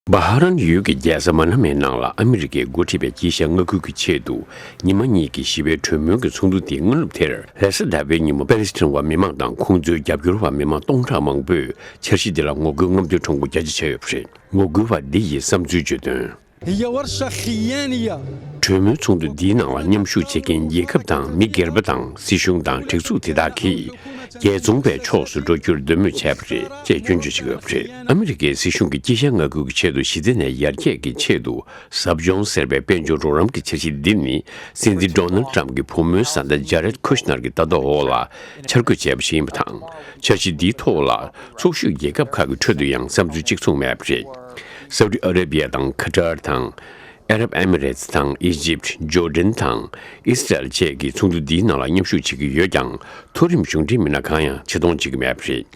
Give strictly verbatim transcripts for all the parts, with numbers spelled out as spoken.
བྷ་ཧ་རན་ཡུལ་གྱི་རྒྱལ་ས་མ་ན་མའི་ནང་ལ་ཨ་མི་རི་ཀས་འགོ་ཁྲིད་པའི་དཀྱིལ་ཤར་མངའ་ཁུལ་གྱི་ཆེད་དུ་ཉི་མ་གཉིས་ཀྱི་ཞི་བའི་གྲོས་མོལ་གྱི་ཚོགས་འདུ་དེའི་སྔ་ནུབ་དེར་རེས་གཟའ་ཟླ་བའི་ཉིན་མོ་པེ་ལེ་སི་ཐན་བ་མི་མང་དང་ཁོང་ཚོའི་རྒྱབ་སྐྱོར་བ་མི་མང་སྟོང་ཕྲག་མང་པོས་འཆར་གཞི་འདི་ལ་ངོ་རྒོལ་རྔམ་སྟོན་ཁྲོམ་སྐོར་རྒྱ་ཆེ་བྱས་ཡོད་པ་རེད། ངོ་རྒོལ་བ་འདི་ཡིས་བསམ་ཚུལ་བརྗོད་དོན། هي ورشة خيانية. གྲོས་མོལ་ཚོགས་འདུ་འདིའི་ནང་ལ་མཉམ་ཞུགས་བྱེད་མཁན་རྒྱལ་ཁབ་དང་མི་སྒེར་པ་དང་སྲིད་གཞུང་དང་སྒྲིག་འཛུགས་དེ་དག་གིས་རྒྱལ་བཙོང་པའི་ཕྱོགས་སུ་འགྲོ་རྒྱུར་འདོད་མོས་བྱས་པ་རེད་ཅེས་སྐྱོན་བརྗོད་བྱེད་ཀྱི་ཡོད་པ་རེད། ཨ་མི་རི་ཀའི་སྲིད་གཞུང་གིས་དཀྱིལ་ཤར་མངའ་ཁུལ་གྱི་ཆེད་དུ་ཞི་བདེ་ནས་ཡར་རྒྱས་ཀྱི་ཆེད་དུ་ཟབ་སྦྱོང་ཟེར་བའི་དཔལ་འབྱོར་རོགས་རམ་གྱི་འཆར་གཞི་འདི་ནི་སྲིད་འཛིན་ཌོ་ནལ་ཊམ་གྱི་བུ་མོའི་བཟའ་ཟླ་ཇ་རེད་ཁུ་ཤ་ནར་གྱི་ལྟ་རྟོག་འོག་ལ་འཆར་འགོད་བྱས་པ་ཞིག་ཡིན་པ་དང་། འཆར་གཞི་འདིའི་ཐོག་ལ་ཚོགས་ཞུགས་རྒྱལ་ཁབ་ཁག་གི་ཁྲོད་དུ་ཡང་བསམ་ཚུལ་གཅིག་མཚུངས་མེད་པ་རེད། སའུ་ཏི་ཨ་ར་བི་ཡ་དང་ཁ་ཏར་དང་། ཨ་རབ་ཨེ་མི་རེ་ཏི་དང་ཨི་ཇིབ། ཇོར་ཌན་དང་ཨི་སི་རལ་བཅས་ཀྱིས་ཚོགས་འདུ་འདིའི་ནང་ལ་མཉམ་ཞུགས་བྱེད་ཀྱི་ཡོད་ཀྱང་། མཐོ་རིམ་གཞུང་འབྲེལ་མི་སྣ་གང་ཡང་ཆེ་མཐོང་བྱེད་ཀྱི་མེད་པ་རེད།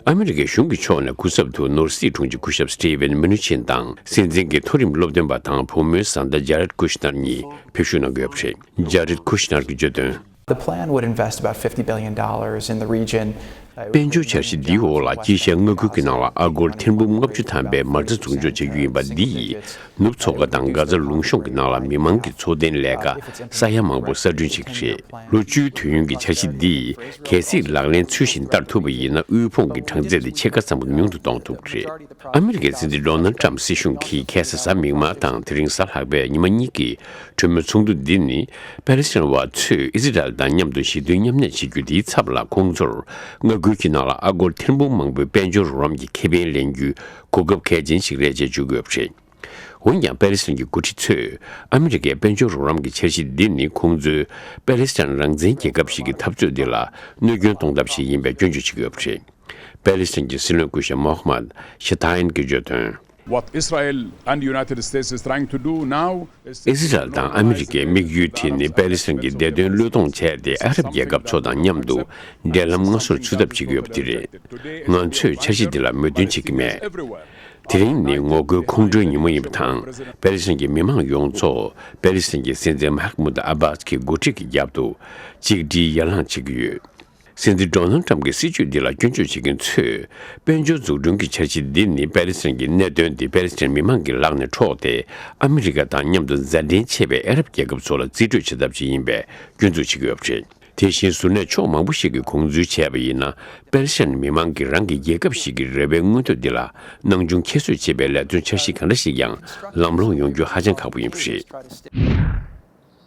ཨ་མི་རི་ཀའི་གཞུང་གི་ཕྱོགས་ནས་སྐུ་ཚབ་ཏུ་ནོར་སྲིད་དྲུང་ཆེ་སྐུ་ཞབས་སི་ཏི་ཝན་མི་ནུ་ཆིན་དང་། སྲིད་འཛིན་གྱི་མཐོ་རིམ་སློབ་སྟོན་པ་དང་བུ་མོའི་བཟའ་ཟླ་ཇ་རེད་ཁུ་ཤ་ནར་གཉིས་ཕེབས་ཞུགས་གནང་གི་ཡོད་པ་རེད། ཇ་རེད་ཁུ་ཤ་ནར་གྱིས་བརྗོད་དོན། The plan would invest about fifty billion dollars in the region. དཔལ་འབྱོར་འཆར་གཞི་འདིའི་འོག་ལ་དཀྱིལ་ཤར་མངའ་ཁུལ་གྱི་ནང་ལ་ཨ་སྒོར་ཐེར་འབུམ་ལྔ་བཅུ་ཐམ་པའི་མ་རྩ་འཛུགས་འཇོག་བྱ་རྒྱུ་ཡིན་པ་འདི་ཡིས་ནུབ་མཚོ་ཁ་དང་གྷ་ཛ་ལུང་གཤོང་གི་ནང་ལ་མི་མང་གི་འཚོ་རྟེན་ལས་ཀ་ས་ཡ་མང་པོ་གསར་སྐྲུན་བྱེད་ཀྱི་རེད། ལོ་བཅུའི་དུས་ཡུན་གྱི་འཆར་གཞི་འདིས་གལ་སྲིད་ལག་ལེན་ཚུལ་བཞིན་བསྟར་ཐུབ་པ་ཡིན་ན་དབུལ་ཕོངས་ཀྱི་གྲངས་ཚད་དེ་ཕྱེད་ཀ་ཙམ་ཉུང་དུ་གཏོང་ཐུབ་ཀྱི་རེད། ཨ་མི་རི་ཀའི་སྲིད་འཛིན་ཌོ་ནལ་ཊམ་སྲིད་གཞུང་གིས་ཁ་སང་གཟའ་མིག་དམར་དང་དེ་རིང་གཟའ་ལྷག་པའི་ཉི་མ་གཉིས་ཀྱི་གྲོས་མོལ་ཚོགས་འདུ་འདི་ནི་པེ་ལེ་སི་ཐན་བ་ཚོས་ཨི་སི་རལ་དང་མཉམ་དུ་ཞི་མཐུན་མཉམ་གནས་བྱེད་རྒྱུ་དེའི་ཚབ་ལ་ཁོང་ཚོར་མངའ་ཁུལ་གྱི་ནང་ལ་ཨ་སྒོར་ཐེར་འབུམ་མང་པོའི་དཔལ་འབྱོར་རོགས་རམ་གྱི་ཁེ་ཕན་ལེན་རྒྱུའི་གོ་སྐབས་གལ་ཆེན་ཞིག་རེད་ཅེས་བརྗོད་ཀྱི་ཡོད་པ་རེད། འོན་ཀྱང་པེ་ལེ་སི་ཐན་གྱི་འགོ་ཁྲིད་ཚོས་ཨ་མི་རི་ཀའི་དཔལ་འབྱོར་རོགས་རམ་གྱི་འཆར་གཞི་འདི་ནི་ཁོང་ཚོའི་པེ་ལེ་སི་ཐན་རང་བཙན་རྒྱལ་ཁབ་ཞིག་གི་འཐབ་རྩོད་འདི་ལ་གནོད་སྐྱོན་གཏོང་ཐབས་ཤིག་ཡིན་པའི་སྐྱོན་བརྗོད་བྱེད་ཀྱི་ཡོད་པ་རེད། པེ་ལེ་སི་ཐན་གྱི་སྲིད་བློན་སྐུ་ཞབས་མོ་ཧ་མད་ཤ་ཐ་ཡན་གྱིས་བརྗོད་དོན། What Israel and United States is trying to do now is ཨི་སི་རལ་དང་ཨ་མི་རི་ཀའི་དམིགས་ཡུལ་དེ་ནི་པེ་ལེ་སི་ཐན་གྱི་བདེ་དོན་བློས་གཏོང་བྱས་ཏེ་ཨ་རབ་རྒྱལ་ཁབ་ཚོ་དང་མཉམ་དུ་འབྲེལ་ལམ་སྔ་སོར་ཚུད་ཐབས་བྱེད་ཀྱི་ཡོད་པ་དེ་རེད། ང་ཚོས་འཆར་གཞི་འདི་ལ་མོས་མཐུན་བྱེད་ཀྱི་མེད། དེ་རིང་ནི་ངོ་རྒོལ་ཁོང་ཁྲོའི་ཉིན་མོ་ཡིན་པ་དང་། པེ་ལེ་སི་ཐན་གྱི་མི་མང་ཡོངས་རྫོགས་པེ་ལེ་སི་ཐན་གྱི་སྲིད་འཛིན་མ་ཧ་མུད་ཨ་བྷཱས་ཀྱི་འགོ་ཁྲིད་ཀྱི་རྒྱབ་ཏུ་གཅིག་སྒྲིལ་ཡར་ལངས་བྱེད་ཀྱི་ཡོད། སྲིད་འཛིན་ཌོ་ནལ་ཊམ་གྱི་སྲིད་བྱུས་འདི་ལ་སྐྱོན་བརྗོད་བྱེད་མཁན་ཚོས། དཔལ་འབྱོར་འཛུགས་སྐྲུན་གྱི་འཆར་གཞི་འདི་ནི་པེ་ལེ་སི་ཐན་གྱི་གནད་དོན་འདི་པེ་ལེ་སི་ཐན་མི་མང་གི་ལག་ནས་འཕྲོག་སྟེ། ཨ་མི་རི་ཀ་དང་མཉམ་དུ་མཛའ་འབྲེལ་ཆེ་བའི་ཨ་རབ་རྒྱལ་ཁབ་ཚོ་ལ་རྩིས་སྤྲོད་བྱེད་ཐབས་ཤིག་ཡིན་པའི་སྐྱོན་འཛུགས་བྱེད་ཀྱི་ཡོད་པ་རེད། དེ་བཞིན་གཟུར་གནས་ཕྱོགས་མང་པོ་ཞིག་གིས་དགོངས་ཚུལ་བྱས་པ་ཡིན་ན། པེ་ལེ་སི་ཐན་མི་མང་གིས་རང་གི་རྒྱལ་ཁབ་ཞིག་གི་རེ་བའི་མངོན་འདོད་འདི་ལ་སྣང་ཆུང་ཁྱད་གསོད་བྱེད་པའི་ལས་དོན་འཆར་གཞི་གང་འདྲ་ཞིག་ཡང་ལམ་ལྷོང་ཡོང་རྒྱུ་ཧ་ཅང་ཁག་པོ་ཡིན་པ་རེད།